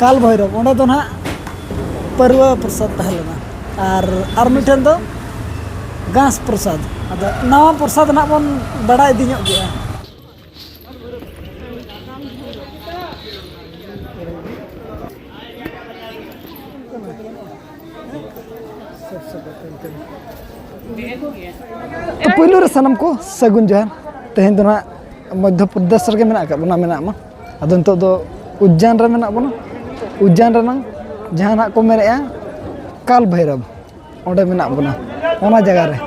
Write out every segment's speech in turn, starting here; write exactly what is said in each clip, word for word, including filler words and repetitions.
ᱠᱟᱞ ᱵᱷᱳᱭᱨᱚᱵ, ᱚᱸᱰᱮ ᱫᱚ ᱱᱟᱦᱟᱜ ᱯᱟᱹᱨᱣᱟᱹ ᱯᱨᱚᱥᱟᱫᱽ ᱛᱟᱦᱮᱸ ᱞᱮᱱᱟ᱾ ᱟᱨ ᱟᱨ ᱢᱤᱫᱴᱷᱮᱱ ᱫᱚ ᱜᱷᱟᱥ ᱯᱨᱚᱥᱟᱫᱽ᱾ ᱟᱫᱚ ᱱᱟᱣᱟ ᱯᱨᱚᱥᱟᱫᱽ ᱱᱟᱦᱟᱜ ᱵᱚᱱ ᱵᱟᱲᱟᱭ ᱤᱫᱤ ᱧᱚᱜ ᱜᱮᱭᱟ᱾ ᱛᱚ, ᱯᱳᱭᱞᱳ ᱨᱮ ᱥᱟᱱᱟᱢ ᱠᱚ ᱥᱟᱹᱜᱩᱱ ᱡᱚᱦᱟᱨ᱾ ᱛᱮᱦᱮᱧ ᱫᱚ ᱱᱟᱦᱟᱜ ᱢᱚᱫᱽᱫᱷᱚ ᱯᱨᱚᱫᱮᱥ ᱨᱮᱜᱮ ᱢᱮᱱᱟᱜ ᱟᱠᱟᱫ ᱵᱚᱱᱟ, ᱢᱮᱱᱟᱜ ᱢᱟ᱾ ᱟᱫᱚ ᱱᱤᱛᱚᱜ ᱫᱚ ᱩᱡᱽᱡᱮᱱ ᱨᱮ ᱢᱮᱱᱟᱜ ᱵᱚᱱᱟ᱾ ᱩᱡᱽᱡᱮᱱ ᱨᱮᱱᱟᱝ ᱡᱟᱦᱟᱸ ᱱᱟᱜ ᱠᱚ ᱢᱮᱱᱮᱫᱼᱟ ᱠᱟᱞ ᱵᱷᱟᱭᱨᱚᱵ, ᱚᱸᱰᱮ ᱢᱮᱱᱟᱜ ᱵᱚᱱᱟ, ᱚᱱᱟ ᱡᱟᱭᱜᱟ ᱨᱮ᱾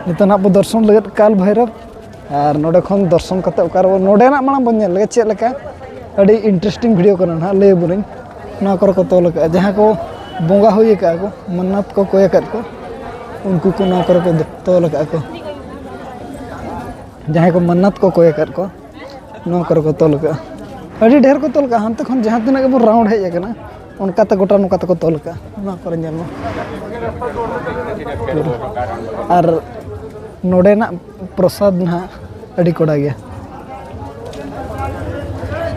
ᱱᱤᱛᱚᱜ ᱱᱟᱜ ᱵᱚ ᱫᱚᱨᱥᱚᱱ ᱞᱟᱹᱜᱤᱫ ᱠᱟᱞ ᱵᱷᱟᱭᱨᱚᱵ, ᱟᱨ ᱱᱚᱰᱮ ᱠᱷᱚᱱ ᱫᱚᱨᱥᱚᱱ ᱠᱟᱛᱮ ᱚᱠᱟ ᱨᱮᱵᱚ, ᱱᱚᱰᱮᱱᱟᱜ ᱢᱟᱲᱟᱝ ᱵᱚᱱ ᱧᱮᱞ ᱞᱮᱜᱮ ᱪᱮᱫ ᱞᱮᱠᱟ᱾ ᱟᱹᱰᱤ interesting video ᱠᱟᱱᱟ ᱱᱟᱦᱟᱜ, ᱞᱟᱹᱭ ᱟᱵᱚᱱᱟᱹᱧ᱾ ᱱᱚᱣᱟ ᱠᱚᱨᱮ ᱠᱚ ᱛᱚᱞ ᱟᱠᱟᱫᱼᱟ, ᱡᱟᱦᱟᱸ ᱠᱚ ᱵᱚᱸᱜᱟ ᱦᱩᱭ ᱟᱠᱟᱫᱼᱟ ᱠᱚ, ᱢᱟᱱᱱᱟᱛ ᱠᱚ ᱠᱚᱭ ᱟᱠᱟᱫ ᱠᱚ, ᱩᱱᱠᱩ ᱠᱚ ᱱᱚᱣᱟ ᱠᱚᱨᱮ ᱠᱚ ᱛᱚᱞ ᱟᱠᱟᱫᱼᱟ ᱠᱚ᱾ ᱡᱟᱦᱟᱸᱭ ᱠᱚ ᱢᱟᱱᱱᱟᱛ ᱠᱚ ᱠᱚᱭ ᱟᱠᱟᱫ ᱠᱚ, ᱱᱚᱣᱟ ᱠᱚᱨᱮ ᱠᱚ ᱛᱚᱞ ᱟᱠᱟᱫᱼᱟ᱾ ᱟᱹᱰᱤ ᱰᱷᱮᱨ ᱠᱚ ᱛᱚᱞ ᱟᱠᱟᱫᱼᱟ᱾ ᱦᱟᱱᱛᱮ ᱠᱷᱚᱱ ᱡᱟᱦᱟᱸ ᱛᱤᱱᱟᱹᱜ ᱜᱮᱵᱚᱱ round ᱦᱮᱡ ᱟᱠᱟᱱᱟ, ᱚᱱᱠᱟᱛᱮ ᱜᱚᱴᱟ ᱱᱚᱝᱠᱟ ᱛᱮᱠᱚ ᱛᱚᱞ ᱟᱠᱟᱫᱼᱟ᱾ ᱱᱚᱣᱟ ᱠᱚᱨᱮ ᱧᱮᱞ ᱢᱮ᱾ ᱟᱨ ᱱᱚᱰᱮᱱᱟᱜ ᱯᱨᱚᱥᱟᱫᱽ ᱱᱟᱦᱟᱜ ᱟᱹᱰᱤ ᱠᱚᱲᱟ ᱜᱮᱭᱟ᱾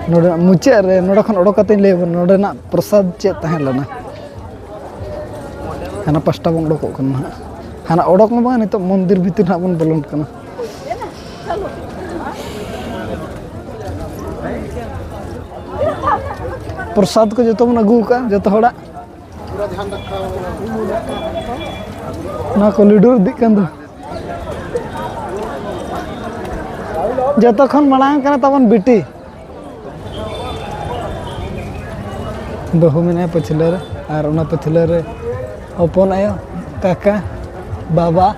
ᱱᱚᱰᱮᱱᱟᱜ ᱢᱩᱪᱟᱹᱫ ᱨᱮ, ᱱᱚᱰᱮ ᱠᱷᱚᱱ ᱚᱰᱚᱠ ᱠᱟᱛᱮᱧ ᱞᱟᱹᱭ ᱟᱵᱚᱱᱟ, ᱱᱚᱰᱮᱱᱟᱜ ᱯᱨᱚᱥᱟᱫᱽ ᱪᱮᱫ ᱛᱟᱦᱮᱸ ᱞᱮᱱᱟ᱾ ᱦᱟᱱᱟ ᱯᱟᱥᱴᱟ ᱵᱚᱱ ᱚᱰᱚᱠᱚᱜ ᱠᱟᱱᱟ ᱱᱟᱦᱟᱜ᱾ ᱦᱟᱱᱟ ᱚᱰᱚᱠ ᱢᱟ ᱵᱟᱝ, ᱱᱤᱛᱚᱜ ᱢᱚᱱᱫᱤᱨ ᱵᱷᱤᱛᱤᱨ ᱱᱟᱦᱟᱜ ᱵᱚᱱ ᱵᱚᱞᱚᱱ ᱠᱟᱱᱟ᱾ ᱯᱨᱚᱥᱟᱫᱽ ᱠᱚ ᱡᱚᱛᱚ ᱵᱚᱱ ᱟᱹᱜᱩ ᱟᱠᱟᱫᱼᱟ, ᱡᱚᱛᱚ ᱦᱚᱲᱟᱜ᱾ ᱱᱚᱣᱟ ᱠᱚ ᱞᱤᱰᱩᱨ ᱤᱫᱤᱜ ᱠᱟᱱ ᱫᱚ᱾ ᱡᱚᱛᱚ ᱠᱷᱚᱱ ᱢᱟᱲᱟᱝ ᱠᱟᱱᱟ ᱛᱟᱵᱚᱱ ᱵᱤᱴᱤ᱾ ᱵᱟᱹᱦᱩ ᱢᱮᱱᱟᱭᱟ ᱯᱟᱹᱪᱷᱞᱟᱹ ᱨᱮ, ᱟᱨ ᱚᱱᱟ ᱯᱟᱹᱪᱷᱞᱟᱹ ᱨᱮ ᱦᱚᱯᱚᱱ ᱟᱭᱳ, ᱠᱟᱠᱟ, ᱵᱟᱵᱟ,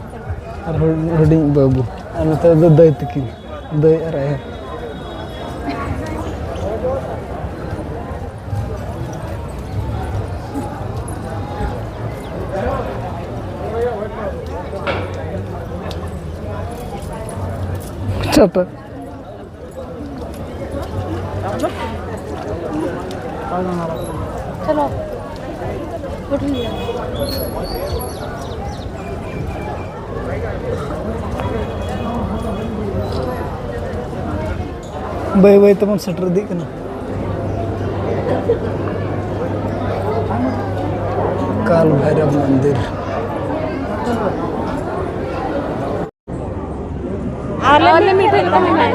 ᱟᱨ ᱦᱩᱰᱤᱧ ᱵᱟᱹᱵᱩ, ᱟᱨ ᱱᱚᱛᱮ ᱫᱚ ᱫᱟᱹᱭ ᱛᱟᱹᱠᱤᱱ, ᱫᱟᱹᱭ ᱟᱨ ᱟᱭᱳ᱾ ᱴᱟᱴᱟ᱾ चलो, उठ लिया। ᱵᱟᱹᱭ ᱵᱟᱹᱭ ᱛᱮᱵᱚᱱ ᱥᱮᱴᱮᱨ ᱤᱫᱤᱜ ᱠᱟᱱᱟ᱾ ᱠᱟᱞ ᱵᱷᱟᱭᱨᱚᱵ ᱢᱚᱱᱫᱤᱨ᱾ ᱟᱞᱮ ᱢᱤᱫ ᱴᱷᱮᱱ ᱛᱟᱦᱮᱱᱟ᱾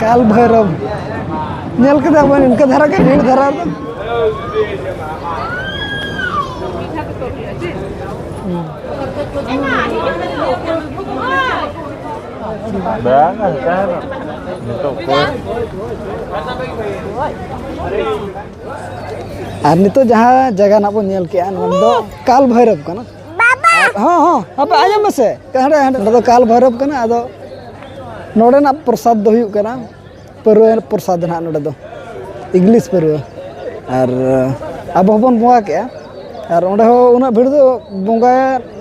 ᱠᱟᱞ ᱵᱷᱳᱭᱨᱚᱵ ᱧᱮᱞ ᱠᱮᱫᱟ ᱵᱚᱱ, ᱤᱱᱠᱟᱹ ᱫᱷᱟᱨᱟ ᱜᱮ ᱵᱷᱤᱲ ᱫᱷᱟᱨᱟ ᱫᱚ᱾ ᱵᱟᱝᱟ, ᱚᱠᱟ ᱨᱮ? ᱱᱤᱛᱚᱜ ᱚᱠᱚᱭ? ᱟᱨ ᱱᱤᱛᱚᱜ ᱡᱟᱦᱟᱸ ᱡᱟᱭᱜᱟ ᱱᱟᱜ ᱵᱚᱱ ᱧᱮᱞ ᱠᱮᱜᱼᱟ, ᱱᱚᱣᱟ ᱫᱚ ᱠᱟᱞ ᱵᱷᱳᱭᱨᱚᱵ ᱠᱟᱱᱟ᱾ ᱟᱨ ᱦᱚᱸ, ᱦᱚᱸ, ᱦᱟᱯᱮ ᱟᱸᱡᱚᱢ ᱢᱮᱥᱮ, ᱦᱟᱸᱰᱮ, ᱦᱟᱸᱰᱮ, ᱱᱚᱰᱮ ᱫᱚ ᱠᱟᱞ ᱵᱷᱳᱭᱨᱚᱵ ᱠᱟᱱᱟ᱾ ᱟᱫᱚ ᱱᱚᱰᱮᱱᱟᱜ ᱯᱨᱚᱥᱟᱫ ᱫᱚ ᱦᱩᱭᱩᱜ ᱠᱟᱱᱟ ᱯᱟᱹᱨᱣᱟᱹ ᱯᱨᱚᱥᱟᱫ ᱱᱟᱦᱟᱜ ᱱᱚᱰᱮ ᱫᱚ, ᱤᱝᱞᱤᱥ ᱯᱟᱹᱨᱣᱟᱹ᱾ ᱟᱨ ᱟᱵᱚ ᱦᱚᱸᱵᱚᱱ ᱵᱚᱸᱜᱟ ᱠᱮᱜᱼᱟ, ᱟᱨ ᱚᱸᱰᱮ ᱦᱚᱸ ᱩᱱᱟᱹᱜ ᱵᱷᱤᱲ ᱫᱚ, ᱵᱚᱸᱜᱟ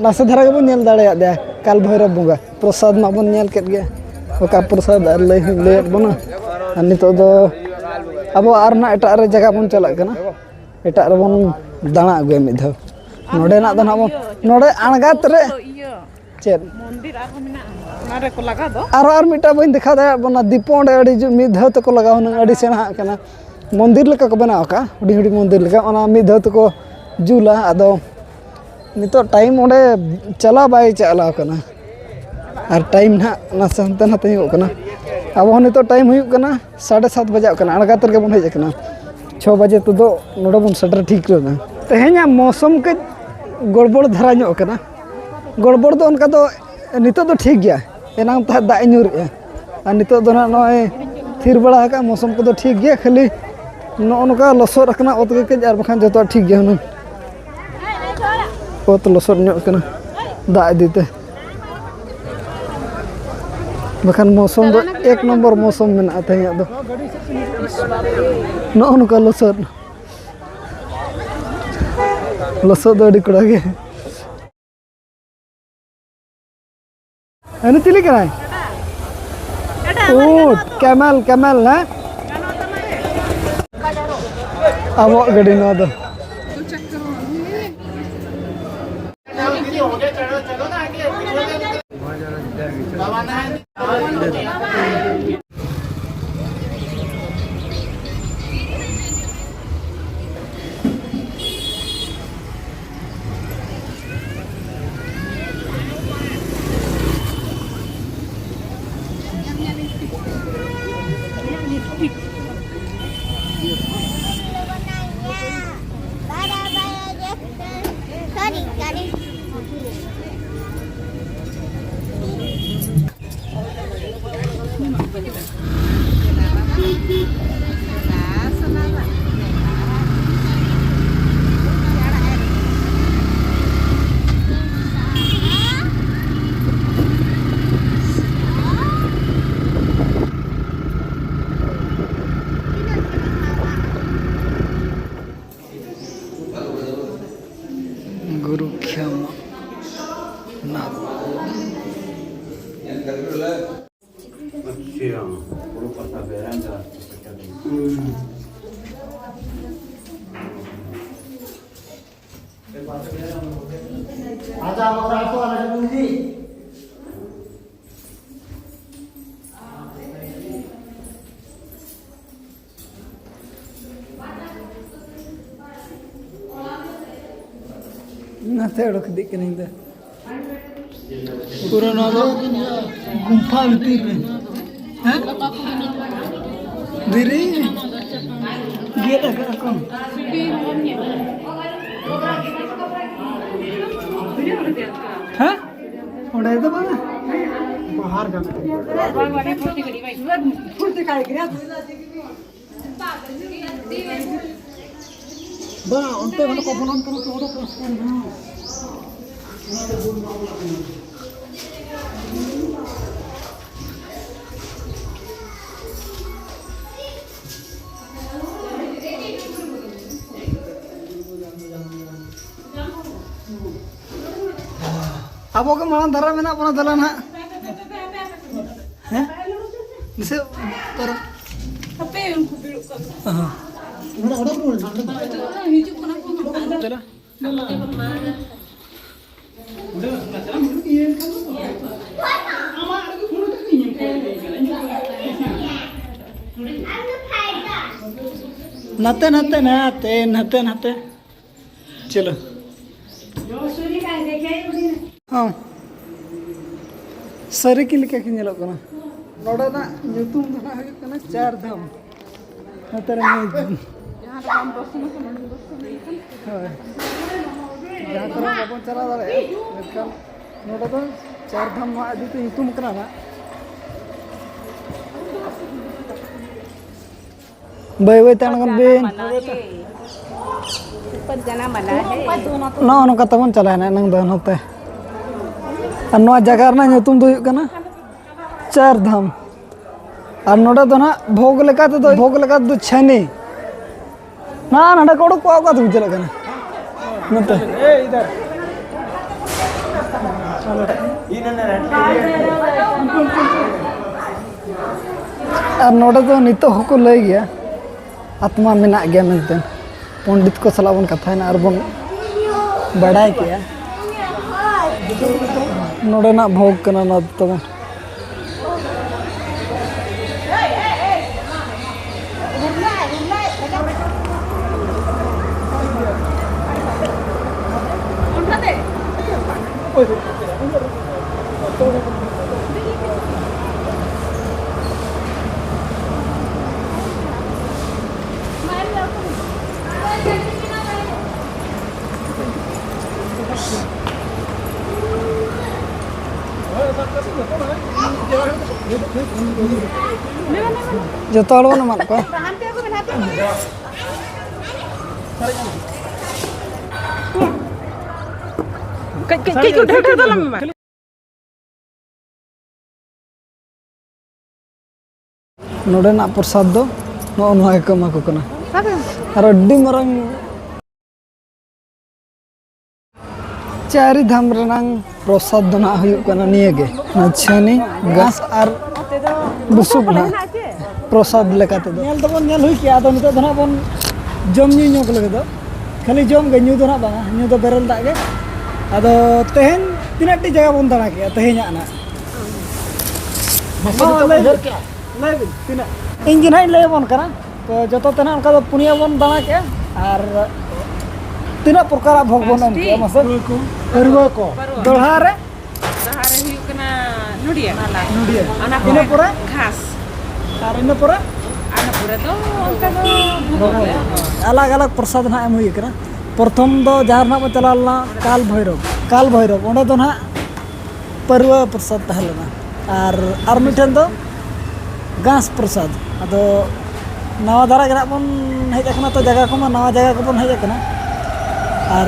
ᱱᱟᱥᱮ ᱫᱷᱟᱨᱟ ᱜᱮᱵᱚᱱ ᱧᱮᱞ ᱫᱟᱲᱮᱭᱟᱫᱮᱭᱟ, ᱠᱟᱞ ᱵᱷᱳᱭᱨᱚᱵ ᱵᱚᱸᱜᱟ᱾ ᱯᱨᱚᱥᱟᱫ ᱢᱟᱵᱚᱱ ᱧᱮᱞ ᱠᱮᱫ ᱜᱮ, ᱚᱠᱟ ᱯᱨᱚᱥᱟᱫ ᱟᱨ ᱞᱟᱹᱭ ᱦᱚᱸᱧ ᱞᱟᱹᱭᱟᱫ ᱵᱚᱱᱟ᱾ ᱟᱨ ᱱᱤᱛᱚᱜ ᱫᱚ ᱟᱵᱚ ᱟᱨ ᱱᱟᱦᱟᱜ ᱮᱴᱟᱜ ᱨᱮ ᱡᱟᱭᱜᱟ ᱵᱚᱱ ᱪᱟᱞᱟᱜ ᱠᱟᱱᱟ᱾ ᱮᱴᱟᱜ ᱨᱮᱵᱚᱱ ᱫᱟᱬᱟ ᱟᱹᱜᱩᱭᱟ ᱢᱤᱫ ᱫᱷᱟᱣ᱾ ᱱᱚᱰᱮᱱᱟᱜ ᱫᱚ ᱱᱟᱦᱟᱜ ᱵᱚᱱ, ᱱᱚᱰᱮ ᱟᱬᱜᱟᱛ ᱨᱮ ᱤᱭᱟᱹ ᱪᱮᱫ? ᱢᱚᱱᱫᱤᱨ ᱟᱨᱦᱚᱸ ᱢᱮᱱᱟᱜᱼᱟ, ᱚᱱᱟ ᱨᱮᱠᱚ ᱞᱟᱜᱟᱣ ᱫᱚ᱾ ᱟᱨᱦᱚᱸ ᱟᱨ ᱢᱤᱫᱴᱟᱝ ᱵᱟᱹᱧ ᱫᱮᱠᱷᱟᱣ ᱫᱟᱲᱮᱭᱟᱜ ᱵᱚᱱᱟ, ᱫᱤᱯᱚ ᱚᱸᱰᱮ ᱟᱹᱰᱤ ᱡᱩ-, ᱢᱤᱫ ᱫᱷᱟᱣ ᱛᱮᱠᱚ ᱞᱟᱜᱟᱣ ᱦᱩᱱᱟᱹᱝ, ᱟᱹᱰᱤ ᱥᱮᱬᱟ ᱟᱜ ᱠᱟᱱᱟ᱾ ᱢᱚᱱᱫᱤᱨ ᱞᱮᱠᱟ ᱠᱚ ᱵᱮᱱᱟᱣ ᱟᱠᱟᱫᱼᱟ, ᱦᱩᱰᱤᱧ ᱦᱩᱰᱤᱧ ᱢᱚᱱᱫᱤᱨ ᱞᱮᱠᱟ, ᱚᱱᱟ ᱢᱤᱫ ᱫᱷᱟᱣ ᱛᱮᱠᱚ ᱡᱩᱞᱟ᱾ ᱟᱫᱚ ᱱᱤᱛᱚᱜ ᱴᱟᱭᱤᱢ ᱚᱸᱰᱮ ᱪᱟᱞᱟᱣ ᱵᱟᱭ ᱪᱟᱞᱟᱣ ᱠᱟᱱᱟ, ᱟᱨ ᱴᱟᱭᱤᱢ ᱱᱟᱦᱟᱜ ᱱᱟᱥᱮ ᱦᱟᱱᱛᱮ ᱱᱟᱛᱮ ᱧᱚᱜᱚᱜ ᱠᱟᱱᱟ᱾ ᱟᱵᱚ ᱦᱚᱸ ᱱᱤᱛᱚᱜ ᱴᱟᱭᱤᱢ ᱦᱩᱭᱩᱜ ᱠᱟᱱᱟ ᱥᱟᱲᱮ ᱥᱟᱛ ᱵᱟᱡᱟᱜ ᱠᱟᱱᱟ, ᱟᱬᱜᱟᱛ ᱨᱮᱜᱮ ᱵᱚᱱ ᱦᱮᱡ ᱟᱠᱟᱱᱟ᱾ ᱪᱷᱚ ᱵᱟᱡᱮ ᱛᱮᱫᱚ ᱱᱚᱰᱮ ᱵᱚᱱ ᱥᱮᱴᱮᱨ ᱴᱷᱤᱠ ᱞᱮᱱᱟ᱾ ᱛᱮᱦᱮᱧᱟᱜ ᱢᱳᱥᱚᱢ ᱠᱟᱹᱡ ᱜᱚᱲᱵᱚᱲ ᱫᱷᱟᱨᱟ ᱧᱚᱜ ᱠᱟᱱᱟ᱾ ᱜᱚᱲᱵᱚᱲ ᱫᱚ ᱚᱱᱠᱟ ᱫᱚ ᱱᱤᱛᱚᱜ ᱫᱚ ᱴᱷᱤᱠ ᱜᱮᱭᱟ, ᱮᱱᱟᱝ ᱛᱟᱦᱮᱸᱫ ᱫᱟᱜ ᱮ ᱧᱩᱨᱮᱜᱼᱟ, ᱟᱨ ᱱᱤᱛᱚᱜ ᱫᱚ ᱱᱟᱦᱟᱜ ᱱᱚᱜᱼᱚᱭ ᱛᱷᱤᱨ ᱵᱟᱲᱟ ᱟᱠᱟᱫᱼᱟ᱾ ᱢᱳᱥᱚᱢ ᱠᱚᱫᱚ ᱴᱷᱤᱠ ᱜᱮᱭᱟ, ᱠᱷᱟᱹᱞᱤ ᱱᱚᱜᱼᱚ ᱱᱚᱝᱠᱟ ᱞᱚᱥᱚᱫ ᱟᱠᱟᱱᱟ ᱚᱛ ᱜᱮ ᱠᱟᱹᱡ, ᱟᱨ ᱵᱟᱠᱷᱟᱱ ᱡᱚᱛᱚᱣᱟᱜ ᱴᱷᱤᱠ ᱜᱮᱭᱟ ᱦᱩᱱᱟᱹᱝ᱾ ᱚᱛ ᱞᱚᱥᱚᱫ ᱧᱚᱜ ᱠᱟᱱᱟ ᱫᱟᱜ ᱤᱫᱤ ᱛᱮ, ᱵᱟᱠᱷᱟᱱ ᱢᱳᱥᱚᱢ ᱫᱚ ᱮᱠ ᱱᱚᱢᱵᱚᱨ ᱢᱳᱥᱚᱢ ᱢᱮᱱᱟᱜᱼᱟ ᱛᱮᱦᱮᱧᱟᱜ ᱫᱚ᱾ ᱱᱚᱜᱼᱚ ᱱᱚᱝᱠᱟ ᱞᱚᱥᱚᱫ, ᱞᱚᱥᱚᱫ ᱫᱚ ᱟᱹᱰᱤ ᱠᱚᱲᱟ ᱜᱮ᱾ ᱦᱟᱹᱱᱤ ᱪᱤᱞᱤ ᱠᱟᱱᱟᱭ? ᱩᱴ, ᱠᱮᱢᱮᱞ, ᱠᱮᱢᱮᱞ, ᱦᱮᱸ? ᱟᱵᱚᱣᱟᱜ ᱜᱟᱹᱰᱤ ᱱᱚᱣᱟ ᱫᱚ᱾ ᱜᱩᱨᱩ ᱠᱷᱮᱢᱟ ᱱᱟᱛᱷ᱾ ᱱᱟᱛᱮ ᱚᱰᱚᱠ ᱤᱫᱤᱜ ᱠᱟᱹᱱᱟᱹᱧ ᱫᱚ᱾ ᱯᱩᱨᱟᱹ ᱱᱚᱣᱟ ᱫᱚ ᱜᱩᱢᱯᱷᱟ ᱵᱷᱤᱛᱤᱨ ᱨᱮ᱾ ᱦᱮᱸ? ᱫᱷᱤᱨᱤ ᱜᱮᱫ ᱟᱠᱟᱫ ᱠᱚ᱾ ᱦᱮᱸ? ᱚᱸᱰᱮ ᱫᱚ ᱵᱟᱝᱟ᱾ ᱵᱟᱦᱟᱨ ᱜᱟᱱ᱾ ᱵᱟᱝ, ᱚᱱᱛᱮ ᱠᱷᱚᱱ ᱠᱚ ᱵᱚᱞᱚᱱ ᱠᱟᱱᱟ ᱛᱚ, ᱚᱸᱰᱮ ᱯᱚᱨᱤᱥᱠᱟᱨ ᱢᱮᱱᱟᱜᱼᱟ᱾ ᱚᱱᱟ ᱫᱚ ᱵᱚᱞ ᱵᱟᱝ ᱵᱚᱞᱚᱜ ᱠᱟᱱᱟ᱾ ᱟᱵᱚ ᱜᱮ ᱢᱟᱲᱟᱝ ᱫᱷᱟᱨᱟ ᱢᱮᱱᱟᱜ ᱵᱚᱱᱟ, ᱫᱮᱞᱟ ᱱᱟᱦᱟᱜ᱾ ᱦᱮᱸ? ᱥᱮ ᱯᱟᱨᱚᱢ᱾ ᱦᱟᱯᱮ, ᱩᱱᱠᱩ ᱵᱷᱤᱲᱚᱜ ᱠᱟᱱᱟ᱾ ᱦᱤᱡᱩᱜ ᱠᱟᱱᱟ ᱠᱚ᱾ ᱪᱟᱞᱟᱜ᱾ ᱱᱟᱛᱮ, ᱱᱟᱛᱮ, ᱱᱟᱛᱮ, ᱱᱟᱛᱮ, ᱱᱟᱛᱮ᱾ ᱪᱚᱞᱚ᱾ ᱦᱚᱸ᱾ ᱥᱟᱹᱨᱤ ᱠᱤ ᱞᱮᱠᱟ ᱠᱤᱱ ᱧᱮᱞᱚᱜ ᱠᱟᱱᱟ᱾ ᱱᱚᱰᱮᱱᱟᱜ ᱧᱩᱛᱩᱢ ᱫᱚ ᱱᱟᱜ ᱦᱩᱭᱩᱜ ᱠᱟᱱᱟ ᱪᱟᱨ ᱫᱷᱟᱢ᱾ ᱱᱚᱛᱮ ᱨᱮ ᱢᱤᱫ ᱫᱷᱟᱢ᱾ ᱡᱟᱦᱟᱸ ᱨᱮ ᱵᱟᱢ ᱫᱚᱨᱥᱚᱱ ᱟᱠᱟᱱᱟ, ᱚᱸᱰᱮ ᱫᱚᱨᱥᱚᱱ ᱞᱮᱱᱠᱷᱟᱱ᱾ ᱦᱳᱭ᱾ ᱡᱟᱦᱟᱸ ᱠᱚᱨᱮ ᱵᱟᱵᱚᱱ ᱪᱟᱞᱟᱣ ᱫᱟᱲᱮᱭᱟᱜᱼᱟ, ᱢᱮᱱᱠᱷᱟᱱ ᱱᱚᱰᱮ ᱫᱚ ᱪᱟᱨ ᱫᱷᱟᱢ ᱱᱚᱣᱟ ᱤᱫᱤ ᱛᱮ ᱧᱩᱛᱩᱢ ᱠᱟᱱᱟ ᱱᱟᱜ᱾ ᱵᱟᱹᱭ ᱵᱟᱹᱭ ᱛᱮ ᱟᱬᱜᱚᱱ ᱵᱤᱱ᱾ ᱱᱚᱜᱼᱚ ᱱᱚᱝᱠᱟ ᱛᱮᱵᱚᱱ ᱪᱟᱞᱟᱣᱮᱱᱟ ᱮᱱᱟᱝ ᱫᱚ ᱱᱚᱛᱮ᱾ ᱟᱨ ᱱᱚᱣᱟ ᱡᱟᱭᱜᱟ ᱨᱮᱱᱟᱜ ᱧᱩᱛᱩᱢ ᱫᱚ ᱦᱩᱭᱩᱜ ᱠᱟᱱᱟ ᱪᱟᱨ ᱫᱷᱟᱢ᱾ ᱟᱨ ᱱᱚᱰᱮ ᱫᱚ ᱱᱟᱦᱟᱜ ᱵᱷᱳᱜᱽ ᱞᱮᱠᱟ ᱛᱮᱫᱚ, ᱵᱷᱳᱜᱽ ᱞᱮᱠᱟ ᱛᱮᱫᱚ ᱪᱷᱟᱹᱱᱤ᱾ ᱱᱟ, ᱱᱚᱰᱮ ᱠᱚ ᱚᱰᱚᱠ ᱠᱚᱜᱼᱟ, ᱚᱠᱟ ᱛᱮᱵᱚᱱ ᱪᱟᱞᱟᱜ ᱠᱟᱱᱟ? ᱱᱚᱛᱮ᱾ ᱟᱨ ᱱᱚᱰᱮ ᱫᱚ ᱱᱤᱛᱚᱜ ᱦᱚᱸᱠᱚ ᱞᱟᱹᱭ ᱜᱮᱭᱟ, ᱟᱛᱢᱟ ᱢᱮᱱᱟᱜ ᱜᱮᱭᱟ ᱢᱮᱱᱛᱮ᱾ ᱯᱚᱱᱰᱤᱛ ᱠᱚ ᱥᱟᱞᱟᱜ ᱵᱚᱱ ᱠᱟᱛᱷᱟᱭᱮᱱᱟ ᱟᱨ ᱵᱚᱱ ᱵᱟᱰᱟᱭ ᱠᱮᱜᱼᱟ᱾ ᱱᱚᱰᱮᱱᱟᱜ ᱵᱷᱳᱜᱽ ᱠᱟᱱᱟ ᱱᱚᱣᱟ ᱫᱚ ᱛᱟᱵᱚᱱ᱾ ᱡᱚᱛᱚ ᱦᱚᱲ ᱵᱚᱱ ᱮᱢᱟᱫ ᱠᱚᱣᱟ᱾ ᱠᱟᱹᱡ, ᱠᱟᱹᱡ, ᱠᱟᱹᱡ ᱰᱷᱮᱨ ᱰᱷᱮᱨ ᱛᱟᱞᱟᱝ ᱢᱮ ᱢᱟ᱾ ᱱᱚᱰᱮᱱᱟᱜ ᱯᱨᱚᱥᱟᱫ ᱫᱚ ᱱᱚᱜᱼᱚ ᱱᱚᱣᱟ ᱜᱮᱠᱚ ᱮᱢᱟ ᱠᱚ ᱠᱟᱱᱟ᱾ ᱟᱨ ᱟᱹᱰᱤ ᱢᱟᱨᱟᱝ ᱪᱟᱹᱨᱤ ᱫᱷᱟᱢ ᱨᱮᱱᱟᱝ ᱯᱨᱚᱥᱟᱫ ᱫᱚ ᱱᱟᱜ ᱦᱩᱭᱩᱜ ᱠᱟᱱᱟ ᱱᱤᱭᱟᱹ ᱜᱮ, ᱱᱚᱣᱟ ᱪᱷᱟᱹᱱᱤ, ᱜᱷᱟᱥ ᱟᱨ ᱵᱩᱥᱩᱵ ᱱᱟᱦᱟᱜ ᱯᱨᱚᱥᱟᱫ ᱞᱮᱠᱟ ᱛᱮᱫᱚ᱾ ᱧᱮᱞ ᱫᱚᱵᱚᱱ ᱧᱮᱞ ᱦᱩᱭ ᱠᱮᱜᱼᱟ, ᱟᱫᱚ ᱱᱤᱛᱚᱜ ᱫᱚ ᱱᱟᱦᱟᱜ ᱵᱚᱱ ᱡᱚᱢ ᱧᱩ ᱧᱚᱜ ᱞᱟᱹᱜᱤᱫ ᱫᱚ᱾ ᱠᱷᱟᱹᱞᱤ ᱡᱚᱢ ᱜᱮ, ᱧᱩ ᱫᱚ ᱱᱟᱦᱟᱜ ᱵᱟᱝᱟ, ᱧᱩ ᱫᱚ ᱵᱮᱨᱮᱞ ᱫᱟᱜ ᱜᱮ᱾ ᱟᱫᱚ ᱛᱮᱦᱮᱧ ᱛᱤᱱᱟᱹᱜ ᱴᱤ ᱡᱟᱭᱜᱟ ᱵᱚᱱ ᱫᱟᱬᱟ ᱠᱮᱜᱼᱟ ᱛᱮᱦᱮᱧᱟᱜ ᱱᱟᱦᱟᱜ? ᱢᱟᱥᱮ ᱦᱚᱸ, ᱱᱤᱛᱚᱜ ᱞᱟᱹᱭ ᱩᱭᱦᱟᱹᱨ ᱵᱤᱱ, ᱠᱮᱜᱼᱟ᱾ ᱞᱟᱹᱭ ᱵᱤᱱ, ᱛᱤᱱᱟᱹᱜ? ᱤᱧ ᱜᱮ ᱱᱟᱦᱟᱜ ᱤᱧ ᱞᱟᱹᱭ ᱟᱵᱚᱱ ᱠᱟᱱᱟ᱾ ᱛᱚ ᱡᱚᱛᱚ ᱛᱮ ᱱᱟᱦᱟᱜ ᱚᱱᱠᱟ ᱫᱚ ᱯᱩᱱᱭᱟᱹ ᱵᱚᱱ ᱫᱟᱬᱟ ᱠᱮᱜᱼᱟ᱾ ᱟᱨ ᱛᱤᱱᱟᱹᱜ ᱯᱨᱚᱠᱟᱨᱟᱜ ᱵᱷᱳᱜᱽ ᱵᱚᱱ ᱮᱢ ᱠᱮᱜᱼᱟ ᱢᱟᱥᱮ? ᱯᱟᱹᱨᱣᱟᱹ ᱠᱚ᱾ ᱫᱚᱦᱲᱟ ᱨᱮ? ᱫᱚᱦᱲᱟ ᱨᱮ ᱦᱩᱭᱩᱜ ᱠᱟᱱᱟ ᱱᱚᱰᱤᱭᱟ᱾ ᱱᱚᱰᱤᱭᱟ᱾ ᱚᱱᱟ ᱤᱱᱟᱹ ᱯᱚᱨᱮ? ᱜᱷᱟᱥ᱾ ᱟᱨ ᱤᱱᱟᱹ ᱯᱚᱨᱮ? ᱟᱨ ᱤᱱᱟᱹ ᱯᱚᱨᱮ ᱫᱚ ᱚᱱᱠᱟ ᱫᱚ ᱵᱷᱳᱜᱽ ᱜᱮ᱾ ᱟᱞᱟᱜᱽ ᱟᱞᱟᱜᱽ ᱯᱨᱚᱥᱟᱫ ᱱᱟᱦᱟᱜ ᱮᱢ ᱦᱩᱭ ᱠᱟᱱᱟ᱾ ᱯᱨᱚᱛᱷᱚᱢ ᱫᱚ ᱡᱟᱦᱟᱸ ᱨᱮᱱᱟᱜ ᱵᱚᱱ ᱪᱟᱞᱟᱣ ᱞᱮᱱᱟ, ᱠᱟᱞ ᱵᱷᱳᱭᱨᱚᱵ᱾ ᱠᱟᱞ ᱵᱷᱳᱭᱨᱚᱵ, ᱚᱸᱰᱮ ᱫᱚ ᱱᱟᱦᱟᱜ ᱯᱟᱹᱨᱣᱟᱹ ᱯᱨᱚᱥᱟᱫ ᱛᱟᱦᱮᱸ ᱞᱮᱱᱟ᱾ ᱟᱨ, ᱟᱨ ᱢᱤᱫᱴᱷᱮᱱ ᱫᱚ ᱜᱷᱟᱥ ᱯᱨᱚᱥᱟᱫ᱾ ᱟᱫᱚ ᱱᱟᱣᱟ ᱫᱷᱟᱨᱟ ᱜᱮ ᱱᱟᱦᱟᱜ ᱵᱚᱱ ᱦᱮᱡ ᱟᱠᱟᱱᱟ, ᱛᱚ ᱡᱟᱭᱜᱟ ᱠᱚᱢᱟ ᱱᱟᱣᱟ ᱡᱟᱭᱜᱟ ᱠᱚᱵᱚᱱ ᱦᱮᱡ ᱟᱠᱟᱱᱟ᱾ ᱟᱨ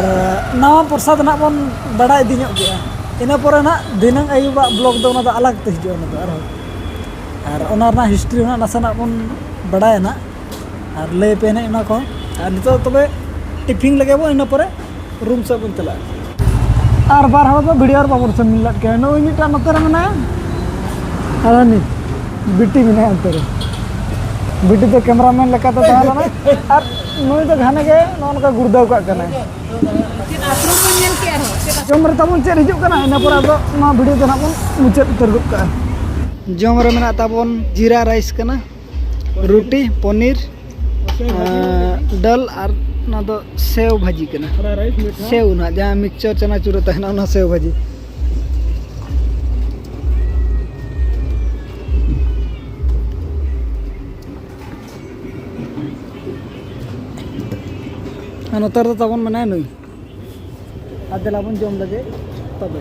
ᱱᱟᱣᱟ ᱯᱨᱚᱥᱟᱫ ᱱᱟᱦᱟᱜ ᱵᱚᱱ ᱵᱟᱲᱟᱭ ᱤᱫᱤ ᱧᱚᱜ ᱠᱮᱜᱼᱟ᱾ ᱤᱱᱟᱹ ᱯᱚᱨᱮ ᱱᱟᱦᱟᱜ ᱫᱷᱤᱱᱟᱹᱝ ᱟᱹᱭᱩᱵᱟᱜ ᱵᱞᱚᱜ ᱫᱚ ᱚᱱᱟ ᱫᱚ ᱟᱞᱟᱜᱽ ᱛᱮ ᱦᱤᱡᱩᱜᱼᱟ, ᱚᱱᱟ ᱫᱚ ᱟᱨᱦᱚᱸ᱾ ᱟᱨ ᱚᱱᱟ ᱨᱮᱱᱟᱜ ᱦᱤᱥᱴᱨᱤ ᱦᱚᱸ ᱱᱟᱥᱮᱱᱟᱜ ᱵᱚᱱ ᱵᱟᱲᱟᱭᱟ ᱱᱟᱦᱟᱜ᱾ ᱟᱨ ᱞᱟᱹᱭ ᱯᱮ ᱱᱟᱦᱟᱜ ᱚᱱᱟ ᱠᱚ᱾ ᱟᱨ ᱱᱤᱛᱚᱜ ᱛᱚᱵᱮ ᱴᱤᱯᱷᱤᱱ ᱞᱮᱜᱮ ᱵᱚᱱ, ᱤᱱᱟᱹ ᱯᱚᱨᱮ ᱨᱩᱢ ᱥᱮᱫ ᱵᱚᱱ ᱪᱟᱞᱟᱜᱼᱟ᱾ ᱟᱨ ᱵᱟᱨ ᱦᱚᱲ ᱫᱚ ᱵᱷᱤᱰᱤᱭᱳ ᱨᱮ ᱵᱟᱵᱚᱱ ᱥᱟᱹᱢᱤᱞ ᱞᱮᱫ ᱠᱚᱣᱟ᱾ ᱱᱩᱭ ᱢᱤᱫᱴᱟᱝ ᱱᱚᱛᱮ ᱨᱮ ᱢᱮᱱᱟᱭᱟ, ᱟᱨ ᱦᱟᱹᱱᱤ ᱵᱤᱴᱤ ᱢᱮᱱᱟᱭᱟ ᱚᱱᱛᱮ ᱨᱮ᱾ ᱵᱤᱴᱤ ᱫᱚ ᱠᱮᱢᱨᱟᱢᱮᱱ ᱞᱮᱠᱟᱛᱮ ᱛᱟᱦᱮᱸ ᱞᱮᱱᱟᱭ᱾ ᱟᱨ ᱱᱩᱭ ᱫᱚ ᱜᱷᱟᱱᱮ ᱜᱮ ᱱᱚᱜᱼᱚ ᱱᱚᱝᱠᱟ ᱜᱩᱲᱫᱟᱹᱣ ᱠᱟᱜ ᱠᱟᱱᱟᱭ᱾ ᱪᱮᱫ ᱟᱥᱨᱚᱢ ᱵᱚᱱ ᱧᱮᱞ ᱠᱮᱜᱼᱟ ᱟᱨᱦᱚᱸ? ᱪᱮᱫ ᱟᱥᱨᱚᱢ? ᱡᱚᱢ ᱨᱮ ᱛᱟᱵᱚᱱ ᱪᱮᱫ ᱦᱤᱡᱩᱜ ᱠᱟᱱᱟ, ᱤᱱᱟᱹ ᱯᱚᱨᱮ ᱟᱫᱚ ᱱᱚᱣᱟ ᱵᱷᱤᱰᱤᱭᱳ ᱫᱚ ᱱᱟᱜ ᱵᱚᱱ ᱢᱩᱪᱟᱹᱫ ᱩᱛᱟᱹᱨ ᱜᱚᱫ ᱠᱟᱜᱼᱟ᱾ ᱡᱚᱢ ᱨᱮ ᱢᱮᱱᱟᱜ ᱛᱟᱵᱚᱱ ᱡᱤᱨᱟ ᱨᱟᱭᱤᱥ ᱠᱟᱱᱟ, ᱨᱩᱴᱤ, ᱯᱚᱱᱤᱨ, ᱟᱨ ᱫᱟᱹᱞ ᱟᱨ ᱚᱱᱟ ᱫᱚ ᱥᱮᱣ ᱵᱷᱟᱹᱡᱤ ᱠᱟᱱᱟ᱾ ᱥᱮᱣ ᱱᱟᱦᱟᱜ, ᱡᱟᱦᱟᱸ ᱢᱤᱠᱥᱪᱟᱨ ᱪᱟᱱᱟᱪᱩᱨ ᱨᱮ ᱛᱟᱦᱮᱱᱟ, ᱚᱱᱟ ᱥᱮᱣ ᱵᱷᱟᱹᱡᱤ᱾ ᱟᱨ ᱱᱚᱛᱮ ᱨᱮᱫᱚ ᱛᱟᱵᱚᱱ ᱢᱮᱱᱟᱭᱟ ᱱᱩᱭ᱾ ᱟᱨ ᱫᱮᱞᱟ ᱵᱚᱱ ᱡᱚᱢ ᱞᱮᱜᱮ ᱛᱚᱵᱮ᱾